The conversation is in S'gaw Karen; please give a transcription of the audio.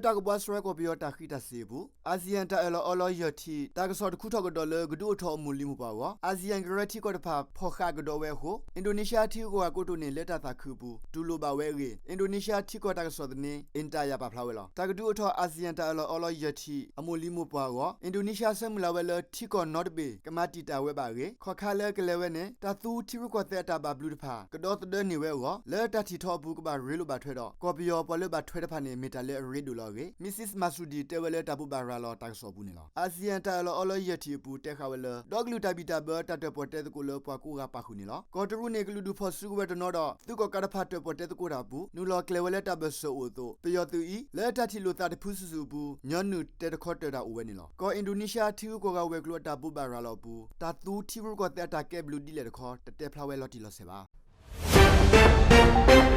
တၢ်ကဘှါစရီကီၢ်ပယီၤတၢ်ဃံးတၢ်စ့ၤအပူၤ, အၣ်စံၣ်ယၣ်တၢ်အၢၣ်လီၤအီလီၤယဲၢ်ထံး တၢ်ကစီၣ်တခူထီၣ်ကဒီးလၢကဒုးအိၣ်ထီၣ်အမိၢ်လံၤမိၢ်ပှၢ်အဂီၢ်, အၣ်စံၣ်ယၣ်ကရၢထံကီၢ်တဖၣ် ဖီၣ်ဃာ်ကဒီးဝဲအဃိ, အ့ၣ်ဒိးန့ၣ်ၡယါထံဂုၤကီၢ်ဂၤကိတိာ်န့ၣ် လၢတၢ်သးခုအပူၤ တူၢ်လိာ်ဘၣ်ဝဲအဂ့ၢ် အ့ၣ်ဒိးန့ၡယါထံကီၢ်တၢ်ကစီၣ်သန့ အ့ၣ်တၣ်ယၣ် ပာ်ဖျါဝဲလီၤ. တၢ်ကဒုးအိၣ်ထီၣ်အၣ်စံၣ်ယၣ်တၢ်အၢၣ်လီၤအီလီၤယဲၢ်ထံး အမိၢ်လံၤမိၢ်ပှၢ်အဂီၢ်, အ့ၣ်ဒိးန့ၡယါဆၢမုၢ်လၢ်ဝဲလၢထံကီၢ်နီတဘ့ၣ် ကမၤတံာ်တာ်ဝဲဘၣ်အဂ့ၢ်, ခီၣ်ခါလၢကလဲၤဝဲန့ၣ် တၢ်သူထံရူၢ်ကီၢ်သဲးအတၢ်ဘၣ်ဘျုးတဖၣ် ကဒီသဒၢန့ၢ်ဝဲအဂီၢ်, လၢတၢ်ထံၣ်ထီၣ်အပူၤကဘၣ်ရ့လိာ်ဘၣ်ထွဲဒီး ကီၢ်ပယီၤပှၤလၢဘၣ်ထွဲတဖၣ်န့ၣ် မ့ၢ်တၢ်လၢအရ့ဒိၣ်လီၤအဂ့ၢ် Mrs Masudi တဲဝဲလၢတၢ်ဘိးဘၣ်ရၤလီၤတၢ်ကစီၣ်အပူၤန့ၣ်လီၤ. အၣ်စံၣ်ယၣ်တၢ်အၢၣ်လီၤအီလီၤယဲၢ်ထံးအပူၤ တဲဃာ်ဝဲလၢ ဒီကလုာ်တၢ်ဘံၣ်တၢ်ဘၢတၢ်တၢၣ်ပီၣ်တဲသကိးလၢပှၤကိးဂၤပာ်ဃုာ်န့ၣ်လီၤ. ကီၢ်တရူးန့ၣ် ကလုာ်ဒူၣ်ဖီၣ်စုကဝဲၤတနီၤဒီး သုးကီၣ်ကးတဖၣ်တၢၣ်ပီၣ်တဲသကိးတၢ်အပူၤ နုာ်လီၤကျဲၤဝဲလၢတၢ်ဘၢၣ်စၢၤအိၣ်အသိး ပယီၤသုးအံၤ လၢတၢ်ထံၣ်လိာ်သးတဖုစုာ်စုာ်အပူၤ ညီနုၢ်တဲတခီတၢၢ်တၢ်အိၣ်ဝဲန့ၣ်လီၤ. ကီၢ်အ့ၣ်ဒိးန့ၡယါထံဂုၤကီၢ်ဂၤဝဲၤကျိၤအတၢ်ဘိးဘၣ်ရၤလီၤအပူၤ တၢ်သူထံရူၢ်ကီၢ်သဲးအတၢ်ကဲဘျုးဒ်လဲၣ်တခီ တတဲဖျါဝဲလီၤတံၢ်လီၤဆဲးဘၣ်.